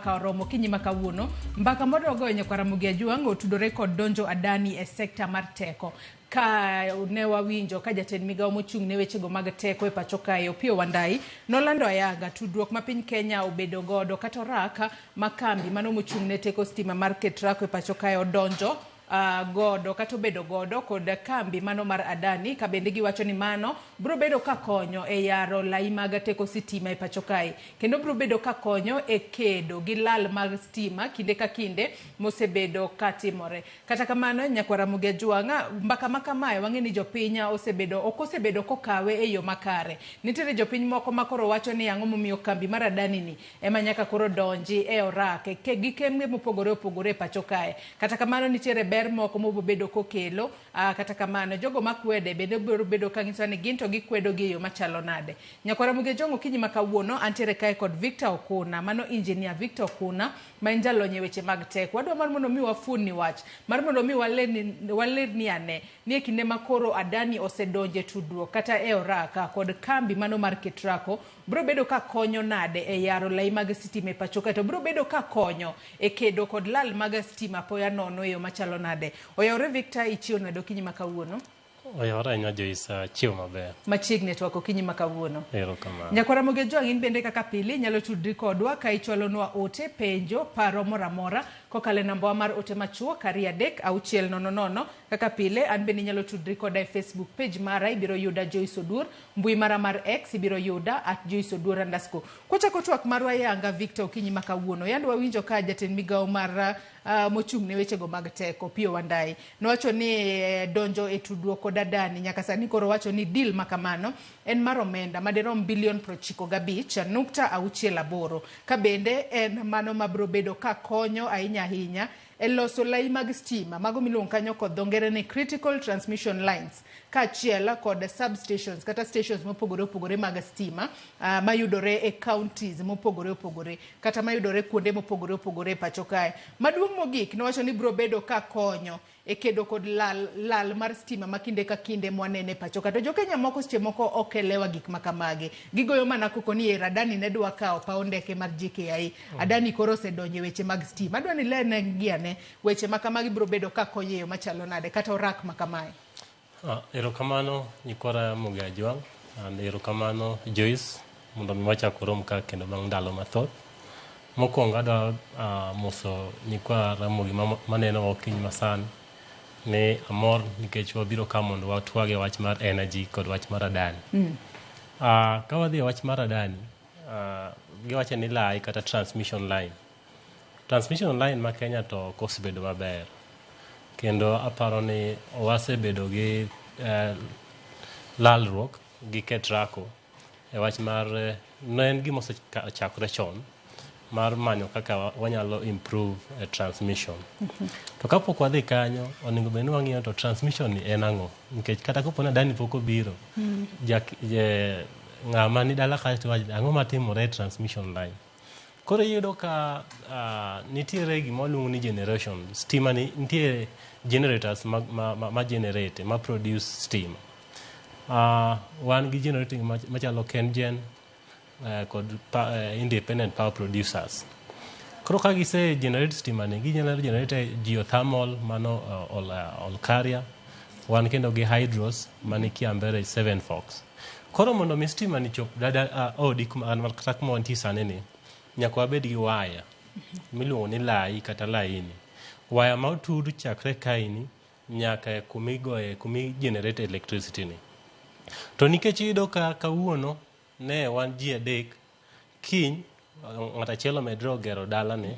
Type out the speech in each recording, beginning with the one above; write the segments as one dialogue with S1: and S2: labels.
S1: Mbaka Oromo okinyi ma kawuono. Mbaka mwadwa goyo nyakwar Ramogi Ajwang' otudore kod donjo Adani e sekta mar teko. Ka ne wawinjo ka jatend migawo mochung' ne wechego mag teko e pacho kae Opiyo Wandayi nolando ayanga tudruok ma piny Kenya obedo godo kata oraka ma kambi mano mochung' ne teko stima mar Ketraco e pacho kae odonjo godo kata obedo godo kod kambi mano mar Adani ka bende giwacho ni mano bro bedo ka konyo e yaro lai mag teko sitima e pacho kae kendo bro bedo ka konyo e kedo gi lal mag stima kinde ka kinde mosebedo ka timore. Kata kamano nyakwar Ramogi Ajwang', mbaka ma kamae wang'e ni jopiny osebedo ok osebedo kokawe e yo makare. Nitiere jopiny moko ma koro wacho ni ang'o momiyo kambi mar Adani ni ema nyaka koro donji e orak gi kembe mopogore opogore e pacho kae. Kata kamano nitiere ber moko mobobedo kokelo, kata kamano jogo makwede bende biro bedo ka nyiso ni gin to gikwedo gi e yo machalo nade. Nyakwar Ramogi Ajwang' okinyi ma kawuono antiere kae kod Victor Okuna, mano engineer Victor Okuna ma en jalony e weche mag teko. Wadwa mar mondo mi wafuoni wach, mar mondo mi walerni ane ni e kinde ma koro Adani osedonje tudruok kata e oraka kod kambi mano mar Ketraco bro bedo ka konyo nade e yaro lai mag sitima e pacho kae to bro bedo ka konyo e kedo kod lal mag stima apoya nono e yo machalo nade. Oyawore Victor, ichiew nade okinyi ma kawuono?
S2: Oyawore ahinya Joyce, achiew maber.
S1: Machiegni e twak okinyi ma kawuono.
S2: Erokamano.
S1: Nyakwar Ramogi Ajwang' in bende kaka pile inyalo tudri kodwa ka ichwalonwa ote, penjo, paro moro amora kokalo e nambawa mar ote machuok 23600. Kaka pile an bende inyalo tudri koda e Facebook page mara, ibiro yuda Joyce Oduor, mbui mara mar X ibiro yuda at Joyce Oduor underscore. Kwachako twak marwa yanga Victor okinyi ma kawuono, yande wawinjo ka jatend migawo mar mochung' ne wechego mag teko Opiyo Wandayi nowacho ni donjo e tudruok kod Adani nyaka sani koro wacho ni deal ma kamano en mar omenda madirom bilion 95.68 ka bende en mano mabiro bedo ka konyo ahinya ahinya e loso lai mag stima mago miluongo kanyo kod dho ngere ni critical transmission lines kaachiel kod substations kata stations mopogore opogore mag stima mayudore e counties mopogore opogore kata mayudore kuonde mopogore opogore e pacho kae. Maduong' mogik nowacho ni biro bedo ka konyo e kedo kod lal, lal mar stima ma kinde ka kinde mwanene e pacho ka. To jokenya moko seche moko ok elewa gik ma kamagi. Gigoyo mana koko ni "Eh, Adani ne dwa kawo paw ndeke mar JKIA. Adani koro osedonjo e weche mag stima." Adwa ni ilerne ane weche ma kamagi biro bedo ka konyo e yo machalo nade kata orak ma kamae.
S2: Erokamano nyikwa Ramogi Ajwang' and erokamano Joyce mondo mi wachak warom ka kendo bang' ndalo mathoth. Mokwongo adwa moso nyikwa Ramogi manenowa okinyi masani ni amor nikech wabiro ka mondo watwag e wach mar energy kod wach mar Adani. Ka wadhi e wach mar Adani, giwacho ni lai kata transmission line. Transmission line ma Kenya to ok osebedo maber. Kendo aparo ni wasebedo gi lalruok gi Ketraco e wach mar ne en gima osechakore chon mar manyo kaka wanyalo improve transmission. To kapok wadhi kanyo, onego bed ni wang'iyo to transmission ni en ang'o? Nikech kata kapo ni Adani pok obiro, ng'ama ni dala kacha to wacho ang'o matimore e transmission line? Koro iyudo ka nitiere gima waluongo ni generation. Stima ni nitie generators ma generate, ma produce stima. Wan gi generating machalo KenGen kod independent power producers. Koro ka gise generate stima ni, ginyalo generate geothermal mano Olkaria, wan kendo gi hydros mani Kiambere Seven Forks. Koro mondo mi stima ni chop dada odi kata kuma wantie sani ni, nyaka wabed gi waya miluongo ni lai kata laini. Waya ma otud chakre kaini nyaka e kumigoye kumi generate electricity ni. To nikech iyudo ka kawuono ne wan ji adek, kiny ng'at achiel omedre ogero dalane,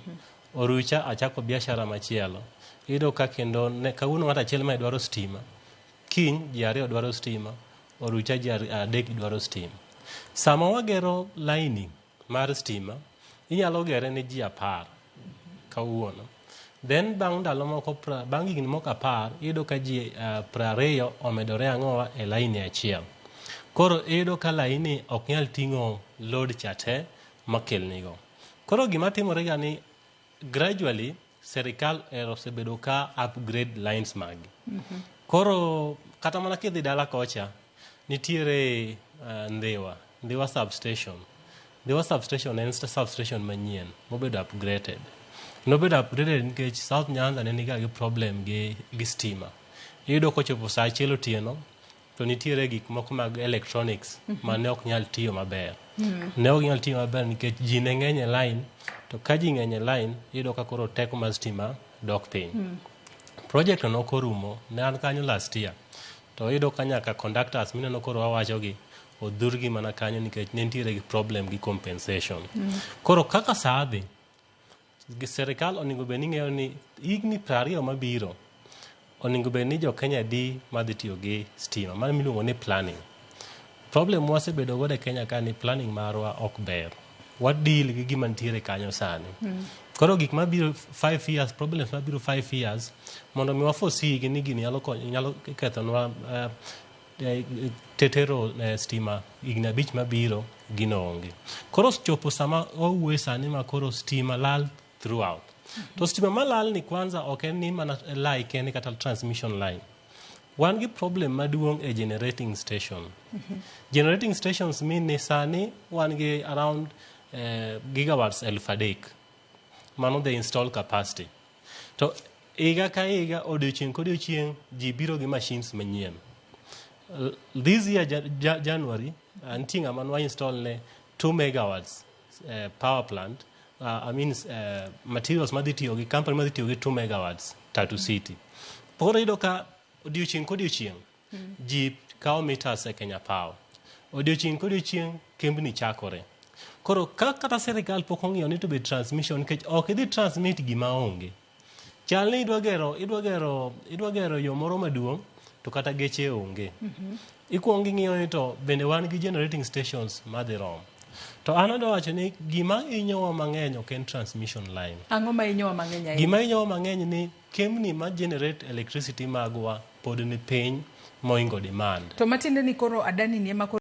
S2: orucha achako biashara machielo. Iyudo ka kendo ne kawuono ng'at achiel ma dwaro stima, kiny ji ariyo dwaro stima, orucha ji adek dwaro stima. Sama wagero laini mar stima, inyalo gere ne ji 10 kawuono. Then bang' ndalo moko, bang' higni moko 10, iyudo ka ji 20 omedore ang'owa e laini achiel. Koro iyudo ka laini ok nyal ting'o load cha te makelnigo. Koro gima timore ga ni gradually serikal osebedo ka upgrade lines magi. Koro kata mana kidhi dala kocha, nitiere Ndhiwa, Ndhiwa substation. Ndhiwa substation en substation manyien mobedo upgraded. Nobedo upgraded nikech South Nyanza ne niga gi problem gi stima. Iyudo kochopo saa achiel otieno to nitiere gik moko mag electronics ma ne ok nyal tiyo maber. Ne ok nyal tiyo maber nikech ji ne ng'eny e line to ka ji ng'eny e line iyudo ka koro teko mar stima dok piny. Project no nokorumo, ne an kanyo last year. To iyudo ka nyaka conductors mineno koro wawacho gi odhurgi mana kanyo nikech ne nitiere gi problem gi compensation. Koro kaka saa dhi, gi sirikal onego bed ni ng'eyo ni higni 20 mabiro onego bed ni jo Kenya di madhi tiyo gi stima, mano miluongo ni planning. Problem wasebedo godo e Kenya ka ni planning marwa ok ber. Wa deal gi gima nitiere kanyo sani. Koro gik mabiro 5 years, problems mabiro 5 years, mondo mi wa foresee gi ni gini nyalo, nyalo kethonwa tetero stima higni 5 mabiro, gino onge. Koro chopo sama wawuoye sani ma koro stima lal throughout. To stima malal ni kwanza ok en ni mana line kende kata transmission line. Wan gi problem maduong' e generating station. Generating stations mean ni sani wan gi around gigawatts 3,000. Mano the installed capacity. To higa ka higa, odiochieng' kodiochieng', ji biro gi machines manyien. This year January, nitie ng'ama nwa install ne 2 megawatts power plant, I mean materials madhi tiyo gi company madhi tiyo gi 2 megawatts Tatu City. Koro iyudo ka odiochieng' kodiochieng' ji kawo meters e Kenya Power. Odiochieng' kodiochieng' kembni chakore. Koro ka kata sirikal pok ong'iyo ni to be transmission nikech ok idhi transmit gima onge. Chal ni idwa gero yo moro maduong' to kata geche onge. Ikuongo ing'iyo ni to bende wan gi generating stations madhi rom. To an adwa wacho ni gima hinyowa mang'eny ok en transmission line.
S1: Ang'o ma hinyowa mang'eny ahinya?
S2: Gima hinyowa mang'eny ni kembni ma generate electricity magwa pod ni piny mohingo demand.
S1: To matiende ni koro Adani ni ema koro